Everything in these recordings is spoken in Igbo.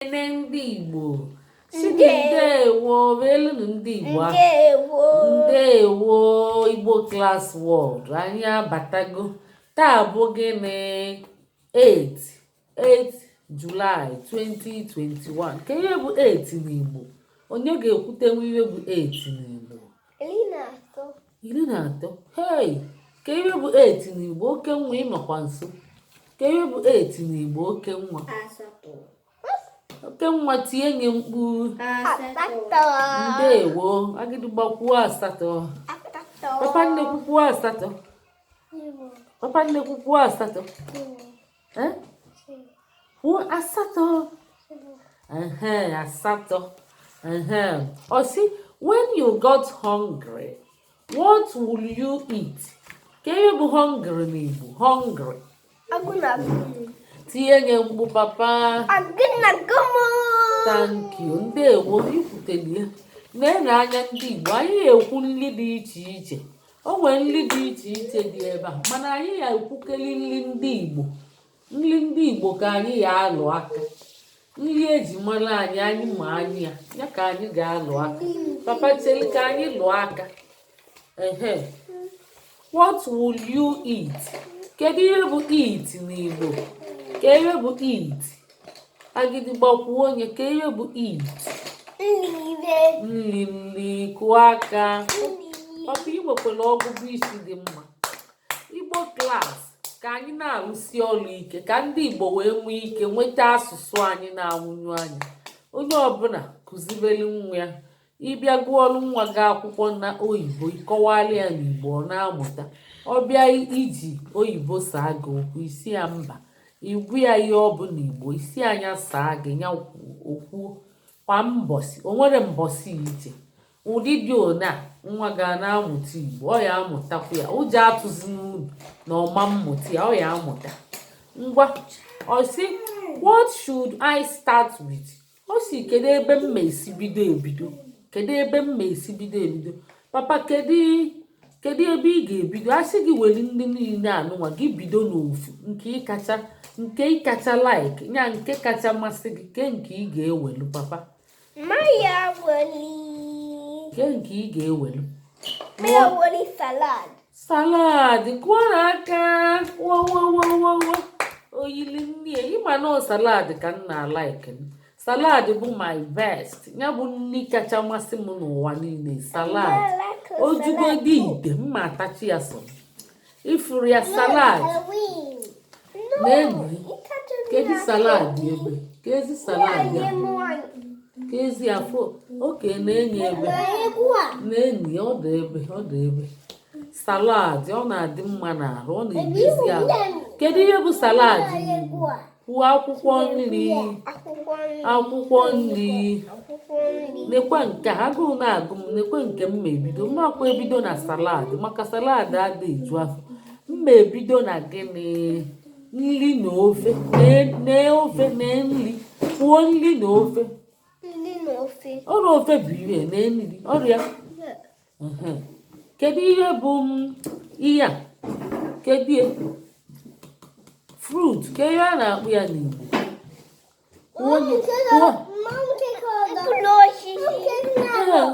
Ekene ndị Igbo si ndewo elunu ndị Igbo ahụ. Ndewo. Ndewo, Igbo Class World, anyị abatago. Taa bụ gịnị? 8 8 July 2021. Ka ihe bụ 8 n'Igbo? Onye ga-ekwutenwu ihe bụ 8 n'Igbo? 13. 13. Hey, ka ihe bụ 8 n'Igbo? Oke nwa, ịnọkwa nso. Ka ihe bụ 8 n'Igbo, oke nwa? 8. Oke nwa, tie nye mkpu. 8. Ndewo, agịdịgba, kwuo 8. 8. Papa nnekwu, kwuo 8. Papa nnekwu, kwuo 8. Eh? Kwuo 8. Ehe, 8. Ehe, ọ sị, "When you got hungry, what will you eat?" Ka ihe bụ hungry n'Igbo? Hungry. Agụ na-agụ m. Tinye nye mkpu, papa. Agụ na-agụ m. Thank you, ndewo, ikwutelie. Na-ene anya ndị Igbo, anyị ekwu nri dị iche iche. O nwere nri dị iche iche dị ebe a, mana anyị ya ekwukeli nri ndị Igbo. Nri ndị Igbo ka anyị ya alụ aka. Nri eji mara anyị, anyị ma anyị ya, ya ka anyị ga-alụ aka. Papa, cheli ka anyị lụọ aka. Ehe, what will you eat? Kedu ihe bụ eat n'Igbo? Ka ihe bụ eat? Agịdịgba, kwuo onye ka ihe bụ eat. Nri. Nri, nri. Kụọ aka. Papa, ị nwekwara ọgụgụ isi dị mma. Igbo Class, ka anyị na-arụsi ọrụ ike ka ndị Igbo wee nwee ike nweta asụsụ anyị na-anwụnyu anya. Onye ọbụla kụzibeli nwa ya. Ịbịa gụọlụ nwa gị akwụkwọ na oyibo, ịkọwala ya n'Igbo, ọ na-amụta. Ọ bịa iji oyibo saa gị okwu, isi ya mba, igwu ya ihe ọ bụ n'Igbo, isi anya saa gị ya okwuo. Kwa mbọsị, o nwere mbọsị iche ụdị dị one a nwa ga na-amụta Igbo, ọ ya amụtakwa ya. Ụjọ atụzi n'unu na ọma mmụta ya, ọ ya amụta. Ngwa, ọ sị, "What should I start with?" Ọ sị, kedu ebe m ma esi bido ebido? Kedu ebe m ma esi bido ebido? Papa, kedu ebe ị ga-ebido? A sị gị were ndị niile anụnwa, gị bido n'ofu nke ịkacha, nke ịkacha like ya, nke kacha masị gị, ke nke ị ga-ewelu, papa? Maya weli. Ke nke ị ga-ewelu? Maya weli salad. Salad. Kụọ n'aka. Wowowowowo, oyili nni ya. Ịma na ọ salad ka m na-alike. Salad bụ my best, ya bụ nri kacha masị m n'ụwa niile, salad. Ojugodi ite mma atachi ya, so ifuru ya, salad. Na-enyi, kedu salad ebe ka ezi salad ya ka ezi afọ oke na-enyi ebe na-enyi? Ọ dị ebe, ọ dị ebe. Salad, ọ na-adị mma n'arụ, ọ na-edozi ahụ. Kedu ihe bụ salad n'Igbo? Kwuo, akwụkwọ nri. Akwụkwọ nri. Nekwe nke a, agụụ na-agụ m. Nekwe nke m ma ebido. Mmakwa ebido na salad, maka salad adịghị eju afọ. M ma ebido na gịnị? Nri na ofe. Nee ofe, nee nri. Kwuo, nri na ofe. Nri na ofe. Ọrụ ofe bụ ihe nee nri ọrịa. Ehe. Kedu ihe bụ ihe a? Kedu ihe fruit? Ke ihe a na-akpụ ya n'Igbo? Kwuo kwuo. Mkpụrụ osisi. Ee.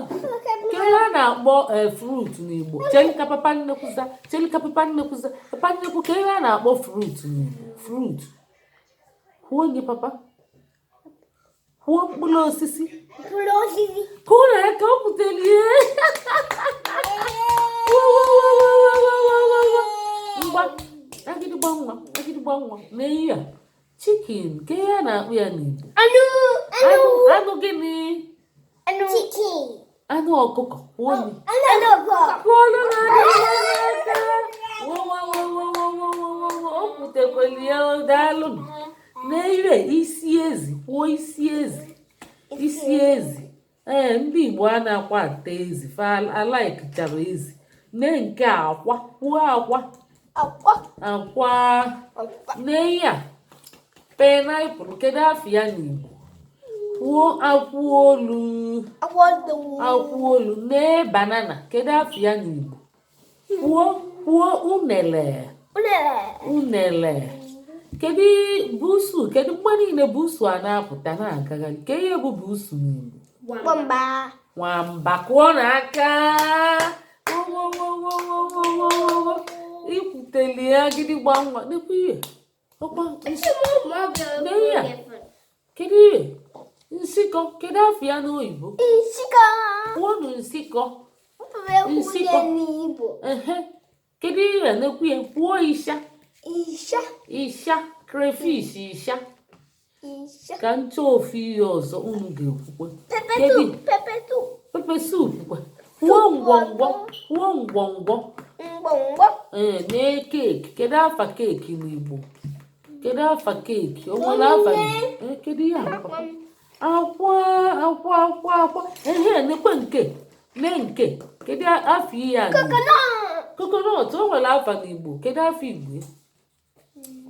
Ke ihe a na-akpọ fruit n'Igbo? Cheli ka papa nnekwu za. Cheli ka papa nnekwu za. Papa nnekwu, ke ihe a na-akpọ fruit n'Igbo? Fruit, kwuo nye papa. Kwuo, mkpụrụ osisi. Mkpụrụ osisi. Kụọ na aka, o kwutere ihe. Ngwa, agịdịgba nwa, agịdịgba nwa, na ihe a, chicken, ke ihe a na-akpụ ya n'Igbo? Anụ. Anụ. Anụ gịnị? Anụ. Chicken. Anụ ọkụkọ. Kwuo nye. Anụ ọkụkọ. Kwuolu na aka. Wo, o kwutekweli ya. Daalụ. Na ihe isi ezi, kwuo, isi ezi, isi ezi. Ee, ndị Igbo a na-akwa ata ezi, fa alikechara ezi. Nee nke a, akwa. Kwuo, akwa. Akwa. Akwa. Akwa. Nee ihe a, pineapple, kedu afọ ya n'Igbo? Kwuo, akwụ olu. Akwa. Akwụ olu. Nee banana, kedu afọ ya n'Igbo? Kwuo, kwuo, unele. Unere. Unele. Kedu busu? Kedu mgbe niile busu a na-apụta na-agagharị? Ke ihe bụ busu n'Igbo? Nwamba. Nwamba. Kụọ n'aka. Wowowowowowowowo, ikwuteli ya gidigba. Nwa, nekwa ihe ọkwa lee ya. Kedu ihe nsịkọ? Kedu afa ya n'oyibo? Nsịkọ. Kwuonụ nsịkọ. Nsịkọ. N'Igbo. Ehe, kedu ihe nekwu ya? Kwuo isha. Isha. Isha, crayfish, isha. Isha. Ka nchọ ofu ihe ọzọ unu ga-ekwukwe. Pepper Kedu? soup. Pepper soup. Pepper soup kwa. Kwuo ngwongwo, kwuo ngwongwo. Ngwongwo. Ee, nee cake. Kedu afa cake n'Igbo? Kedu afa cake? O nwere afa? Ee, kedu ihe a? Akwa, akwa, akwa, akwa. Ehe, nekwe nke, nee nke. Kedu afa ihe a n'Igbo? Coconut. Coconut, o nwere afa n'Igbo? Kedu afa Igbo ya?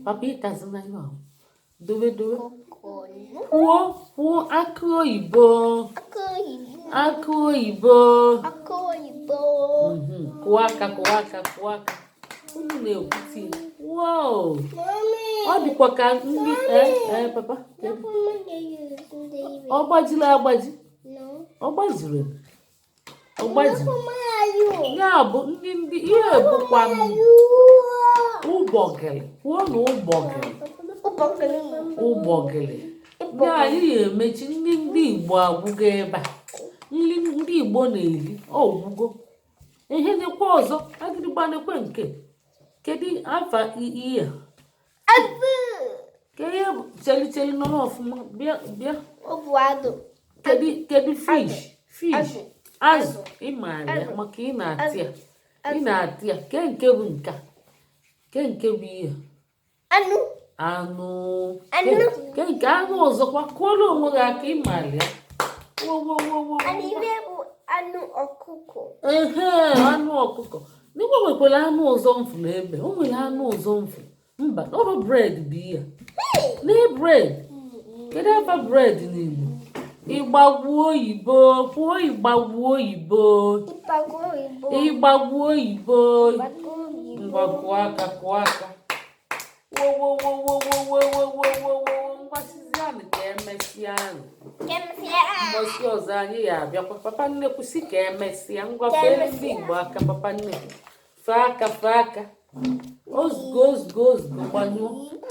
Papa, ịtazina ihe ahụ, dobe, dobe. Coconut. Kwuo, kwuo akụ oyibo. Akụ oyibo. Akụ oyibo. Akụ oyibo. Kụọ aka, kụọ aka, kụọ aka. Unu na-ekwute ya. Wow. Mommy. Ọ dịkwa ka ndị ee ee papa, kedu? Ọ gbajiri agbaji? Ọ gbajiri, ọ gbajiri. Ya bụ ndị ndị ihe bụkwa m ụgbọgịrị. Kwuo na ụgbọgịrị. Ụgbọgịrị ya anyị ga-emechi. Ndị ndị Igbo agwụgo ebe a. Nri ndị Igbo na-eri ọgwụgo. Ihe nekwa ọzọ, agịrịgba, nekwe nke. Kedu afa ihe a? Ke ihe bụ cheli, cheli, nọrọ ọfụma. Bịa, bịa. Kedu, kedu fish, fish, azụ. Ịmaara ya maka ị na-atị ya, ị na-atị ya. Ke nke bụ nke a? Ke nke bụ ihe? Anụ. Anụ. Anụ. Ke nke anụ ọzọkwa? Kụọrọ onwe gị aka, ịmaara ya. Wo wo wo wo. Anụ ibe bụ anụ ọkụkọ. Ehe, anụ ọkụkọ. N'igwe nwekwara anụ ọzọ m fụrụ ebe o nwere anụ ọzọ m fụrụ. Mba, ọ bụ bread bụ ihe nee, bread. Kedu afa bread n'Igbo? Ịgbagwu oyibo. Kwuo ịgbagwu oyibo. Ịkpagbu oyibo. Ịgbagwu oyibo. Ịkpagbu oyibo. Ngwa, kụọ aka, kụọ aka. Wo wo wo wo wo wo wo wo wo wo. Ngwa, sizianụ ka emesịanụ. Kemsịa. Mbọsị ọzọ anyị ya abịakwa. Papa nnekwu si ka emesịa. Ngwa, Ka fee emesịa. ndị Igbo aka. Papa nnekwu, fee aka, fee aka. Ozugbo, ozugbo, ozugbo, gbanyụọ.